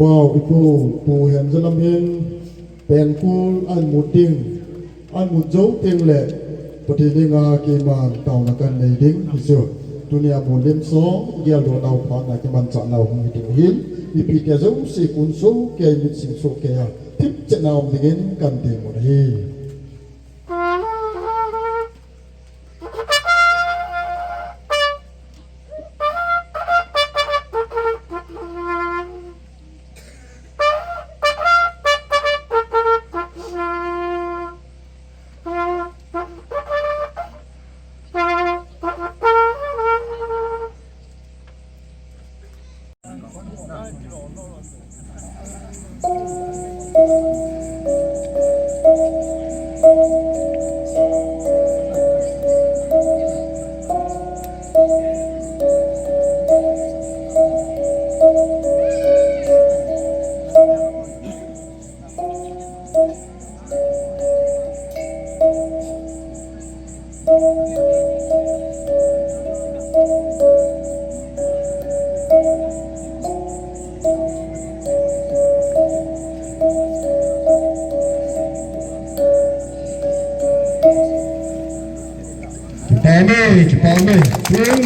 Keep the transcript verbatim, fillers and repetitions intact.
Wow, ipu, pu Henzalam hin, pengkul, an mut ding, an mut jou teng le, Pathen dinga keiman taona kan nei ding, hichu. Tunia mun lim song, geldoh nau phat na kimanchah nau hung hi ding hin, ipi kei jouse kun soh kei, mit sing soh kei a, thip chet na um dingin kan ti mun ahi. Kipah e, kipah e.